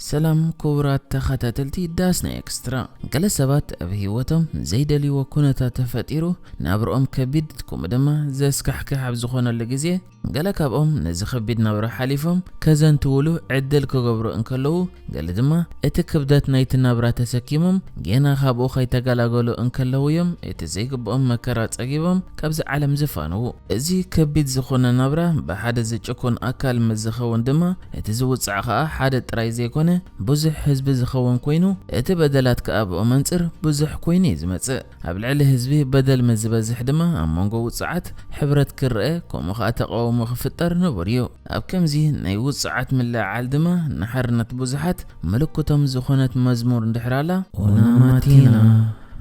ሰላም ክቡራት ተኸታተልቲ ዳስና ኤክስትራ። ገለ ሰባት ኣብ ህይወቶም ዘይደልይዎ ኩነታት ተፈጢሩ ናብርኦም ከቢድ ከምኡ ድማ ዘስካሕክሕ ኣብ ዝኾነሉ ግዜ፣ ገለ ካብኦም ነዚ ከቢድ ናብራ ሓሊፎም ከዘንትውሉ ዕድል ክገብሩ እንከለዉ፣ ገለ ድማ እቲ ክብደት ናይቲ ናብራ ተሰኪሞም ጌና ካብኡ ከይተገላገሉ እንከለዉ እዮም እቲ ዘይግብኦም መከራ ጸጊቦም ካብዚ ዓለም ዝፋነዉ። እዚ ከቢድ ዝኾነ ናብራ ብሓደ ዝጭኮን ኣካል ምስ ዝኸውን ድማ እቲ ዝውጻዕ ኸኣ ሓደ ጥራይ ዘይኮነ ብዙሕ ህዝቢ ዝኸውን ኮይኑ፣ እቲ በደላት ከኣ ብኡ መንጽር ብዙሕ ኮይኑ እዩ ዝመጽእ። ኣብ ልዕሊ ህዝቢ በደል ምስ ዝበዝሕ ድማ ኣብ መንጎ ውጽዓት ሕብረት ክረአ፣ ከምኡ ኸኣ ተቃውሞ ክፍጠር ንቡር እዩ። ኣብ ከምዚ ናይ ውጽዓት ምልዕዓል ድማ ንሓርነት ብዙሓት ምልክቶም ዝኾነት መዝሙር እንድሕር ኣላ፣ Una mattina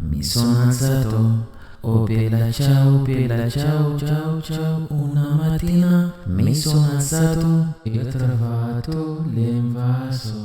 mi sono alzato, oh bella ciao, bella ciao, ciao, ciao. Una mattina mi sono alzato e ho trovato l'invasor.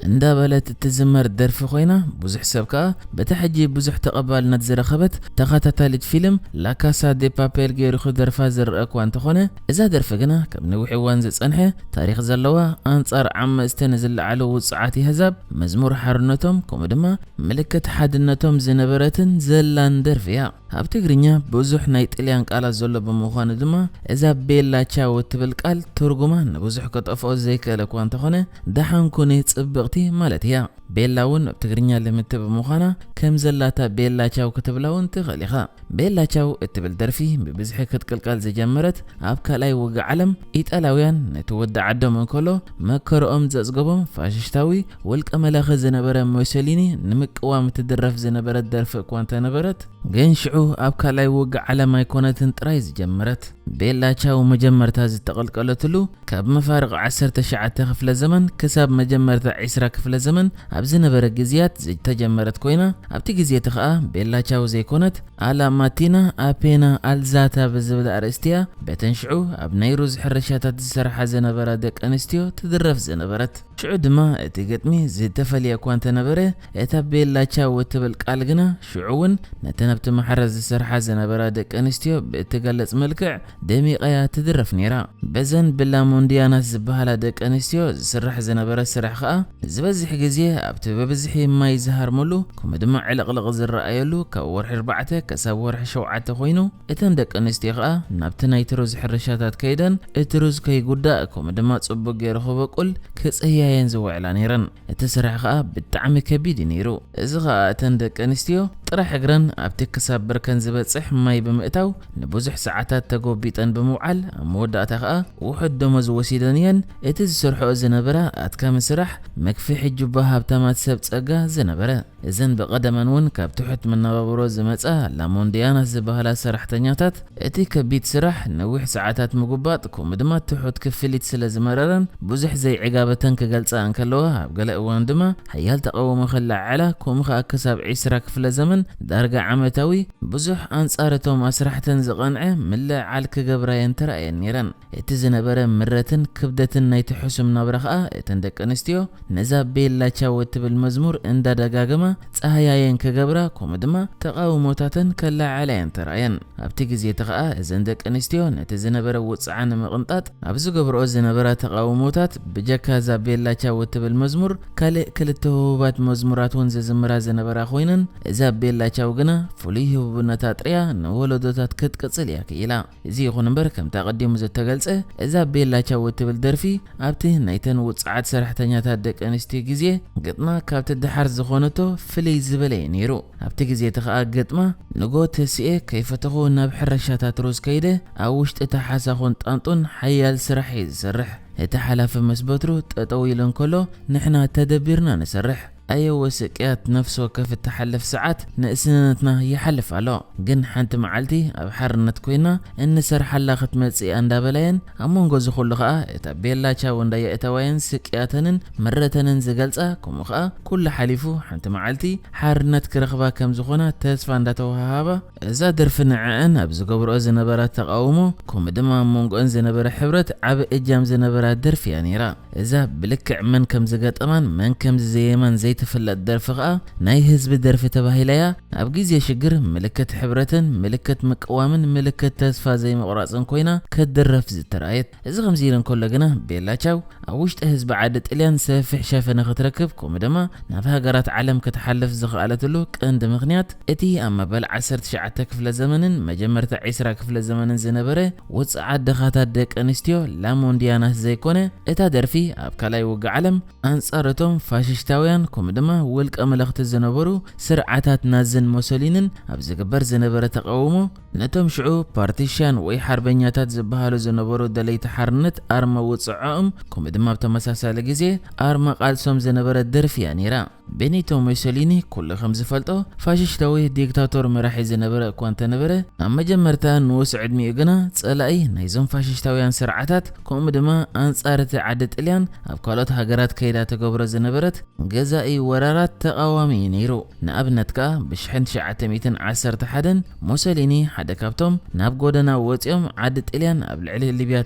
እንዳበለት እትዝመር ደርፊ ኮይና፣ ብዙሕ ሰብ ከኣ በታ ሕጂ ብዙሕ ተቐባልነት ዝረኸበት ተኸታታሊት ፊልም ላካሳ ዴ ፓፔል ገይሩ ክደርፋ ዝረአ እኳ እንተኾነ፣ እዛ ደርፊ ግና ካብ ነዊሕ እዋን ዝጸንሐ ታሪኽ ዘለዋ፣ ኣንጻር ዓመጽቲ ንዝለዓሉ ውጽዓት የህዛብ መዝሙር ሓርነቶም ከምኡ ድማ ምልክት ሓድነቶም ዝነበረትን ዘላን ደርፊ እያ። ኣብ ትግርኛ ብዙሕ ናይ ጥልያን ቃላት ዘሎ ብምዃኑ ድማ፣ እዛ ቤላ ቻው እትብል ቃል ትርጉማ ንብዙሕ ከጠፍኦ ዘይክእል እኳ እንተኾነ፣ ደሓን ኩኒ ጽብቕቲ ማለት እያ። ቤላ እውን ኣብ ትግርኛ ልምቲ ብምዃና፣ ከም ዘላታ ቤላ ቻው ክትብላ እውን ትኽእል ኢኻ። ቤላ ቻው እትብል ደርፊ ብብዝሒ ክትቅልቀል ዝጀመረት ኣብ ካልኣይ ውግእ ዓለም፣ ኢጣልያውያን ነቲ ወዲ ዓዶም እንከሎ መከርኦም ዘጽገቦም ፋሽስታዊ ውልቀ መላኺ ዝነበረ ሞሶሊኒ ንምቅዋም እትድረፍ ዝነበረት ደርፊ እኳ እንተነበረት፣ ግን ሽዑ ኣብ ካልኣይ ውግእ ዓለም ኣይኮነትን ጥራይ ዝጀመረት። ቤላ ቻው መጀመርታ ዝተቐልቀለትሉ ካብ መፋርቕ ዓሰርተ ትሽዓተ ክፍለ ዘመን ክሳብ መጀመርታ ዕስራ ክፍለ ዘመን ኣብ ዝነበረ ግዜያት ዝተጀመረት ኮይና፣ ኣብቲ ግዜ እቲ ኸኣ ቤላ ቻው ዘይኮነት ኣላ ማቲና ኣፔና ኣልዛታ ብዝብል ኣርእስቲ እያ በተን ሽዑ ኣብ ናይ ሩዝ ሕርሻታት ዝሰርሓ ዝነበራ ደቂ ኣንስትዮ ትድረፍ ዝነበረት። ሽዑ ድማ እቲ ግጥሚ ዝተፈልየ እኳ እንተነበረ፣ እታ ቤላ ቻው እትብል ቃል ግና ሽዑ እውን ነተን ኣብቲ ማሕረስ ዝሰርሓ ዝነበራ ደቂ ኣንስትዮ ብእትገልጽ መልክዕ ደሚቓ እያ ትድረፍ ነይራ። በዘን ብላሞንዲያናስ ዝበሃላ ደቂ ኣንስትዮ ዝስራሕ ዝነበረ ስራሕ ከኣ ዝበዝሕ ግዜ ኣብቲ ብብዝሒ ማይ ዝሃርመሉ ከምኡ ድማ ዕልቕልቕ ዝረኣየሉ ካብ ወርሒ ኣርባዕተ ክሳብ ወርሒ ሸውዓተ ኮይኑ፣ እተን ደቂ ኣንስትዮ ከኣ ናብቲ ናይ ትሩዝ ሕርሻታት ከይደን እቲ ሩዝ ከይጉዳእ ከምኡ ድማ ጽቡቕ ገይሩ ክበቁል ክጽህያየን ዝውዕላ ነይረን። እቲ ስራሕ ከኣ ብጣዕሚ ከቢድ እዩ ነይሩ። እዚ ከኣ እተን ደቂ ኣንስትዮ ጥራሕ እግረን ኣብቲ ክሳብ ብርከን ዝበጽሕ ማይ ብምእታው ንብዙሕ ሰዓታት ተጎቢጠን ብምውዓል፣ ኣብ መወዳእታ ከኣ ውሑድ ደሞዝ ወሲደን እየን እቲ ዝሰርሕኦ ዝነበራ ኣድካሚ ስራሕ መክፍሒ ጁባ ሃብታማት ሰብ ጸጋ ዝነበረ። እዘን ብቐደመን እውን ካብ ትሑት መነባብሮ ዝመጻ ላሞንዲያናስ ዝበሃላ ሰራሕተኛታት፣ እቲ ከቢድ ስራሕ፣ ነዊሕ ሰዓታት ምጉባጥ፣ ከምኡ ድማ ትሑት ክፍሊት ስለ ዝመረረን ብዙሕ ዘይዕጋበተን ክገልጻ እንከለዋ፣ ኣብ ገለ እዋን ድማ ሓያል ተቓውሞ ከለዓዕላ፣ ከምኡ ከኣ ክሳብ ዕስራ ክፍለ ዘመን ዳርጋ ዓመታዊ ብዙሕ ኣንጻር እቶም ኣስራሕተን ዝቐንዐ ምልዕዓል ክገብራ እየን ተራእየን ነይረን። እቲ ዝነበረ ምረትን ክብደትን ናይቲ ሕሱም ናብራ ኸኣ እተን ደቂ ኣንስትዮ ነዛ ቤላ ቻው እትብል መዝሙር እንዳደጋገማ ጻህያየን ክገብራ፣ ከምኡ ድማ ተቓውሞታተን ከለዓዕላ እየን ተራእየን። ኣብቲ ግዜ እቲ ኸኣ እዘን ደቂ ኣንስትዮ ነቲ ዝነበረ ውጽዓ ንምቕንጣጥ ኣብ ዝገብርኦ ዝነበራ ተቓውሞታት፣ ብጀካ እዛ ቤላ ቻው እትብል መዝሙር ካልእ ክልተ ህቡባት መዝሙራት እውን ዝዝምራ ዝነበራ ኮይነን፣ እዛ ቤላ ቻው ግና ፍሉይ ህቡብነታ ኣጥርያ ንወለዶታት ክትቅጽል እያ ክኢላ። እዚ ይኹን እምበር፣ ከምቲ ኣቐዲሙ ዝተገልጸ፣ እዛ ቤላ ቻው እትብል ደርፊ ኣብቲ ናይተን ውጽዓት ሰራሕተኛታት ደቂ ኣንስትዮ ግዜ ግጥማ ካብቲ ደሓር ዝኾነቶ ፍልይ ዝበለ እዩ ነይሩ። ኣብቲ ግዜ እቲ ኸኣ ግጥማ፣ ንጎ ተሲኤ ከይፈተኹ ናብ ሕርሻታት ሩዝ ከይደ፣ ኣብ ውሽጢ እታ ሓሳኹን ጣንጡን ሓያል ስራሕ እዩ ዝሰርሕ። እቲ ሓላፊ ምስ በትሩ ጠጠው ኢሉ እንከሎ፣ ንሕና ተደቢርና ንሰርሕ። ኣየወ ስቅያት ነፍሲ ወከፍ እትሓልፍ ሰዓት ንእስነትና ይሓልፍ ኣሎ። ግን ሓንቲ መዓልቲ ኣብ ሓርነት ኮይና እንሰርሓላ ክትመጽእ እያ እንዳበላየን፣ ኣብ መንጎ እዚ ኩሉ ኸኣ እታ ቤላ ቻው እንዳየእተዋየን ስቅያተንን ምረተንን ዝገልጻ፣ ከምኡ ኸኣ ኩሉ ሓሊፉ ሓንቲ መዓልቲ ሓርነት ክረኽባ ከም ዝኾና ተስፋ እንዳተወሃሃባ፣ እዛ ደርፊ ንዐአን ኣብ ዝገብርኦ ዝነበራ ተቓውሞ፣ ከምኡ ድማ ኣብ መንጎአን ዝነበረ ሕብረት ዓቢ እጃም ዝነበራ ደርፊ እያ ነይራ። እዛ ብልክዕ መን ከም ዝገጠማን መን ከም ዝዘየማን ትፍለጥ ደርፊ ከኣ ናይ ህዝቢ ደርፊ ተባሂላ እያ ኣብ ግዜ ሽግር ምልክት ሕብረትን ምልክት ምቅዋምን ምልክት ተስፋ ዘይምቕራጽን ኮይና ክትድረፍ ዝተራእየት። እዚ ከምዚ ኢሉ እንከሎ ግና ቤላ ቻው ኣብ ውሽጢ ህዝቢ ዓዲ ጥልያን ሰፊሕ ሸፈነ ክትረክብ ከምኡ ድማ ናብ ሃገራት ዓለም ክትሓልፍ ዝኸኣለትሉ ቀንዲ ምኽንያት እቲ ኣብ መበል ዓሰርተ ትሽዓተ ክፍለ ዘመንን መጀመርታ ዕስራ ክፍለ ዘመንን ዝነበረ ውጽዓት ድኻታት ደቂ ኣንስትዮ ላሞንዲያናስ ዘይኮነ እታ ደርፊ ኣብ ካልኣይ ውግእ ዓለም ኣንጻር እቶም ፋሽሽታውያን ከምኡ ድማ ውልቀ መለኽቲ ዝነበሩ ስርዓታት ናዝን ሞሶሊንን ኣብ ዝግበር ዝነበረ ተቃውሞ ነቶም ሽዑ ፓርቲሽያን ወይ ሓርበኛታት ዝበሃሉ ዝነበሩ ደለይቲ ሓርነት ኣርማ ውጽዖኦም ከምኡ ድማ ኣብ ተመሳሳሊ ግዜ ኣርማ ቃልሶም ዝነበረ ደርፊ እያ ነይራ። ቤኒቶ ሙሶሊኒ ኩሉ ከም ዝፈልጦ ፋሽሽታዊ ዲክታቶር መራሒ ዝነበረ እኳ እንተነበረ ኣብ መጀመርታ ንኡስ ዕድሚኡ ግና ጸላኢ ናይዞም ፋሽሽታውያን ስርዓታት ከምኡ ድማ ኣንጻር እቲ ዓዲ ጥልያን ኣብ ካልኦት ሃገራት ከይዳ ተገብሮ ዝነበረት ገዛኢ ወራራት ተቓዋሚ እዩ ነይሩ። ንኣብነት ከኣ ብሽሕን ትሽዓተ ሚእትን ዓሰርተ ሓደን ሞሶሊኒ ሓደ ካብቶም ናብ ጎደና ወጺኦም ዓዲ ጥልያን ኣብ ልዕሊ ሊብያ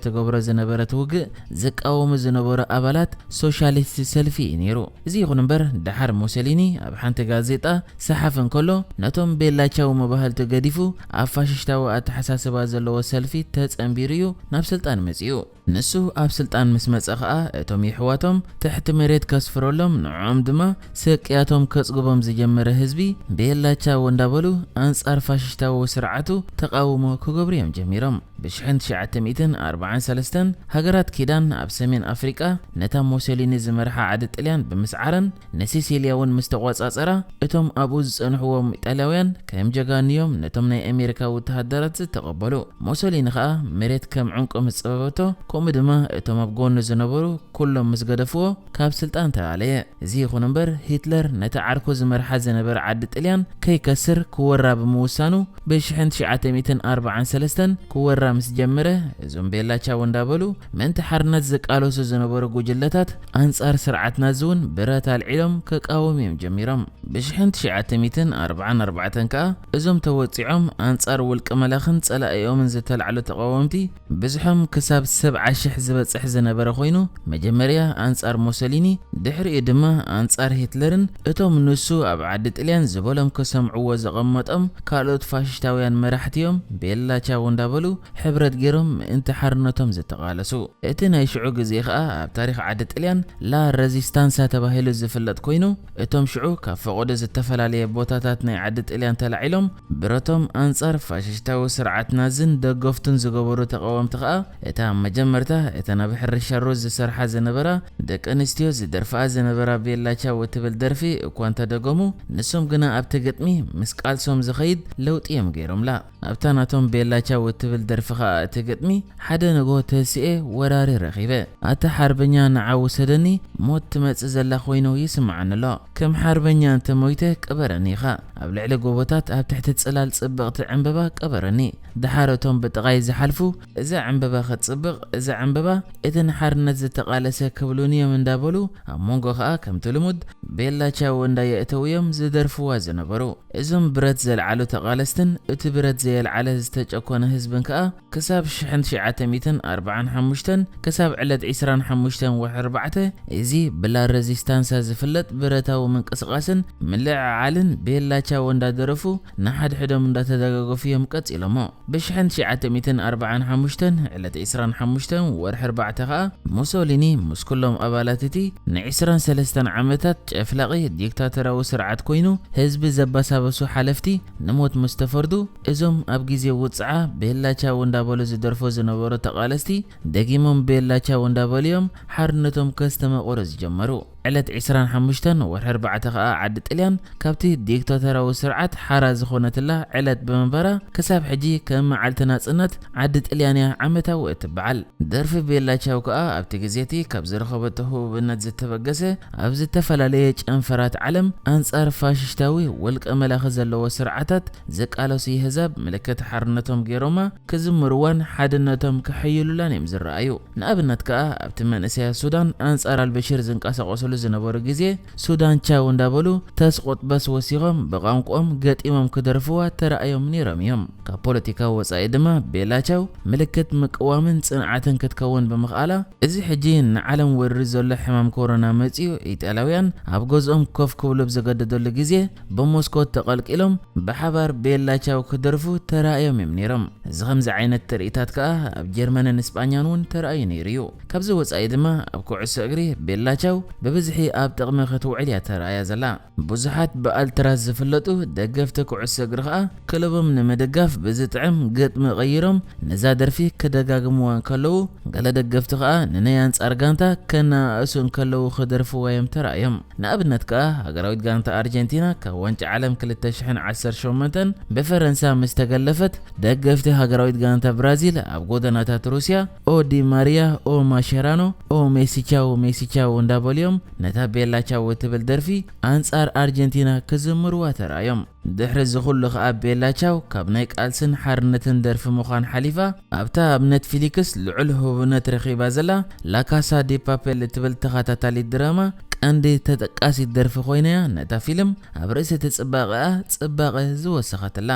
ተገብሮ ዝነበረት ውግእ ዝቃወሙ ዝነበሩ ኣባላት ሶሻሊስት ሰልፊ እዩ ነይሩ። እዚ ይኹን እምበር ደሓር ሞሶሊኒ ኣብ ሓንቲ ጋዜጣ ሰሓፍ እንከሎ ነቶም ቤላቻው መባህልቱ ገዲፉ ኣብ ፋሽሽታዊ ኣተሓሳስባ ዘለዎ ሰልፊ ተጸንቢሩ እዩ ናብ ስልጣን መጺኡ። ንሱ ኣብ ስልጣን ምስ መጸ ኸኣ እቶም የሕዋቶም ትሕቲ መሬት ከስፍረሎም ንዕኦም ድማ ስቅያቶም ከጽግቦም ዝጀመረ ህዝቢ ቤላቻው እንዳበሉ ኣንጻር ፋሽሽታዊ ስርዓቱ ተቓውሞ ክገብሩ እዮም ጀሚሮም። ብሽሕን ትሽዓተ ሚእትን ኣርባዓን ሰለስተን ሃገራት ኪዳን ኣብ ሰሜን ኣፍሪቃ ነታ ሞሶሊኒ ዝመርሓ ዓዲ ጥልያን ብምስዓረን ንሲሲልያ እውን ምስ ተቖጻጸራ እቶም ኣብኡ ዝጸንሕዎም ኢጣልያውያን ከም ጀጋኑ እዮም ነቶም ናይ ኣሜሪካ ወተሃደራት ዝተቐበሉ። ሞሶሊኒ ኸኣ መሬት ከም ዕንቁ ምስ ጸበበቶ ከምኡ ድማ እቶም ኣብ ጎኑ ዝነበሩ ኩሎም ምስ ገደፍዎ ካብ ስልጣን ተኣለየ። እዚ ይኹን እምበር ሂትለር ነቲ ዓርኩ ዝመርሓ ዝነበረ ዓዲ ጥልያን ከይከስር ክወራ ብምውሳኑ ብሽሕን ትሽዓተ ሚእትን ኣርባዓን ሰለስተን ክወራ ምስ ጀመረ እዞም ቤላቻው እንዳበሉ ምእንቲ ሓርነት ዝቃለሱ ዝነበሩ ጉጅለታት ኣንጻር ስርዓት ናዚ እውን ብረት ኣልዒሎም ክቃወሙ እዮም ጀሚሮም። ብሽሕን ትሽዓተ ሚእትን ኣርባዓን ኣርባዕተን ከኣ እዞም ተወጺዖም ኣንጻር ውልቂ መላኽን ጸላኢኦምን ዝተላዕሉ ተቓወምቲ ብዝሖም ክሳብ ሰብዓ ሽሕ ዝበጽሕ ዝነበረ ኮይኑ መጀመርያ ኣንጻር ሞሶሊኒ ድሕሪኡ ድማ ኣንጻር ሂትለርን እቶም ንሱ ኣብ ዓዲ ጥልያን ዝበሎም ክሰምዕዎ ዘቐመጦም ካልኦት ፋሽሽታውያን መራሕቲ እዮም ቤላ ቻው እንዳበሉ ሕብረት ገይሮም ምእንቲ ሓርነቶም ዝተቓለሱ። እቲ ናይ ሽዑ ግዜ ኸኣ ኣብ ታሪኽ ዓዲ ጥልያን ላ ረዚስታንሳ ተባሂሉ ዝፍለጥ ኮይኑ እቶም ሽዑ ካብ ፈቐዶ ዝተፈላለየ ቦታታት ናይ ዓዲ ጥልያን ተላዒሎም ብረቶም ኣንጻር ፋሽሽታዊ ስርዓት ናዝን ደገፍቱን ዝገበሩ ተቓወምቲ ኸኣ እታ ኣብ መጀመርታ እተን ኣብ ሕርሻ ሩዝ ዝሰርሓ ዝነበራ ደቂ ኣንስትዮ ዝደርፍኣ ዝነበራ ቤላ ቻው እትብል ደርፊ እኳ እንተደገሙ ንሶም ግና ኣብቲ ግጥሚ ምስ ቃልሶም ዝኸይድ ለውጢ እዮም ገይሮምላ። ኣብታ ናቶም ቤላ ቻው እትብል ደርፊ ኸኣ እቲ ግጥሚ ሓደ ንግሆ ተሲኤ ወራሪ ረኺበ ኣታ ሓርበኛ ንዓ ውሰደኒ ሞት ትመጽእ ዘላ ኮይኑ ይስምዓኒ ኣሎ። ከም ሓርበኛ እንተ ሞይተ ቅበረኒ ኢኻ ኣብ ልዕሊ ጎቦታት ኣብ ትሕቲ ጽላል ጽብቕቲ ዕምበባ ቅበረኒ። ደሓር እቶም ብጥቓይ ዝሓልፉ እዛ ዕምበባ ክትጽብቕ እዛ ዕምበባ እቲ ንሓርነት ዝተቓለሰ ክብሉኒ እዮም እንዳበሉ ኣብ መንጎ ኸኣ ከምቲ ልሙድ ቤላ ቻው እንዳየእተው እዮም ዝደርፍዋ ዝነበሩ። እዞም ብረት ዘልዓሉ ተቓለስትን እቲ ብረት ዘየልዓለ ዝተጨኮነ ህዝብን ከኣ ክሳብ ሽሕን ትሽዓተ ሚእትን ኣርባዓን ሓሙሽተን ክሳብ ዕለት ዕስራን ሓሙሽተን ወርሒ ኣርባዕተ እዚ ብላ ረዚስታንሳ ዝፍለጥ ብረታዊ ምንቅስቓስን ምልዕዓልን ቤላ ቻው እንዳደረፉ ንሓድሕዶም እንዳተደጋገፉ እዮም ቀጺሎሞ። ብሽሕን ትሽዓተ ሚእትን ኣርባዓን ሓሙሽተን ዕለት ዕስራን ሓሙሽተን ወርሒ ኣርባዕተ ከኣ ሙሶሊኒ ምስ ኩሎም ኣባላት እቲ ንዕስራን ሰለስተን ዓመታት ጨፍላቒ ዲክታተራዊ ስርዓት ኮይኑ ህዝቢ ዘባሳበሱ ሓለፍቲ ንሞት ምስ ተፈርዱ እዞም ኣብ ግዜ ውጽዓ ቤላ ቻው እንዳበሉ ዝደርፎ ዝነበሩ ተቓለስቲ ደጊሞም ቤላ ቻው እንዳበሉ እዮም ሓርነቶም ከስተማቕሩ ዝጀመሩ። ዕለት ዕስራን ሓሙሽተን ወርሒ ኣርባዕተ ከኣ ዓዲ ጥልያን ካብቲ ዲክታተራዊ ስርዓት ሓራ ዝኾነትላ ዕለት ብምንባራ ክሳብ ሕጂ ከም መዓልቲ ናጽነት ዓዲ ጥልያን እያ ዓመታዊ እትበዓል። ደርፊ ቤላ ቻው ከኣ ኣብቲ ግዜ እቲ ካብ ዝረኸበቶ ህቡብነት ዝተበገሰ ኣብ ዝተፈላለየ ጨንፈራት ዓለም ኣንጻር ፋሽሽታዊ ውልቀ መላኺ ዘለዎ ስርዓታት ዝቃለሱ የህዛብ ምልክት ሓርነቶም ገይሮማ ክዝምርዋን ሓድነቶም ከሐይሉላን እዮም ዝረኣዩ። ንኣብነት ከኣ ኣብቲ መንእሰያት ሱዳን ኣንጻር ኣልበሽር ዝንቀሳቐሱ ዝነበሩ ግዜ ሱዳን ቻው እንዳበሉ ተስቆጥበስ ወሲኾም ብቋንቋኦም ገጢሞም ክደርፍዋ ተራእዮም ነይሮም እዮም። ካብ ፖለቲካ ወፃኢ ድማ ቤላ ቻው ምልክት ምቅዋምን ፅንዓትን ክትከውን ብምኽኣላ፣ እዚ ሕጂ ንዓለም ወሪሩ ዘሎ ሕማም ኮሮና መፂኡ ኢጣልያውያን ኣብ ገዝኦም ኮፍ ክብሉ ብዘገደደሉ ግዜ ብመስኮት ተቐልቂሎም ብሓባር ቤላ ቻው ክደርፉ ተራእዮም እዮም ነይሮም። እዚ ከምዚ ዓይነት ትርኢታት ከኣ ኣብ ጀርመንን እስጳኛን እውን ተራእዩ ነይሩ እዩ። ካብዚ ወጻኢ ድማ ኣብ ኩዕሶ እግሪ ቤላ ቻው ብብዝሒ ኣብ ጥቕሚ ክትውዕል እያ ተራእያ ዘላ። ብዙሓት ብኣልትራስ ዝፍለጡ ደገፍቲ ኩዕሶ እግሪ ከኣ ክለቦም ንምድጋፍ ብዝጥዕም ግጥሚ ቀይሮም ነዛ ደርፊ ክደጋግምዋ እንከለዉ፣ ገለ ደገፍቲ ከኣ ንናይ ኣንጻር ጋንታ ከነኣእሱ እንከለዉ ክደርፍዋ እዮም ተራእዮም። ንኣብነት ከኣ ሃገራዊት ጋንታ ኣርጀንቲና ካብ ዋንጫ ዓለም ክልተ ሽሕን ዓሰርተ ሸሞንተን ብፈረንሳ ምስ ተገለፈት፣ ደገፍቲ ሃገራዊት ጋንታ ብራዚል ኣብ ጎደናታት ሩስያ ኦ ዲ ማሪያ፣ ኦ ማሸራኖ፣ ኦ ሜሲ ቻው፣ ሜሲ ቻው እንዳበሉ እዮም ነታ ቤላ ቻው እትብል ደርፊ ኣንጻር ኣርጀንቲና ክዝምርዋ ተራእዮም። ድሕሪ እዚ ኩሉ ከኣ ቤላ ቻው ካብ ናይ ቃልስን ሓርነትን ደርፊ ምዃን ሓሊፋ ኣብታ ኣብ ኔትፍሊክስ ልዑል ህቡብነት ረኺባ ዘላ ላካሳ ዲ ፓፔል እትብል ተኸታታሊት ድራማ ቀንዲ ተጠቃሲት ደርፊ ኮይና እያ ነታ ፊልም ኣብ ርእሲ እቲ ጽባቐኣ ጽባቐ ዝወሰኸትላ።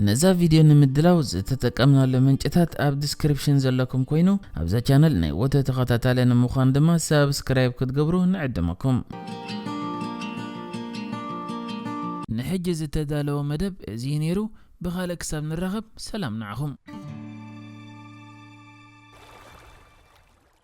ነዛ ቪድዮ ንምድላው ዝተጠቀምናሉ ምንጭታት ኣብ ዲስክሪፕሽን ዘለኩም ኮይኑ ኣብዛ ቻነል ናይ ወትሩ ተኸታታሊ ንምዃን ድማ ሳብስክራይብ ክትገብሩ ንዕድመኩም። ንሕጂ ዝተዳለወ መደብ እዚ እዩ ነይሩ። ብኻልእ ክሳብ ንራኸብ ሰላም ንዓኹም።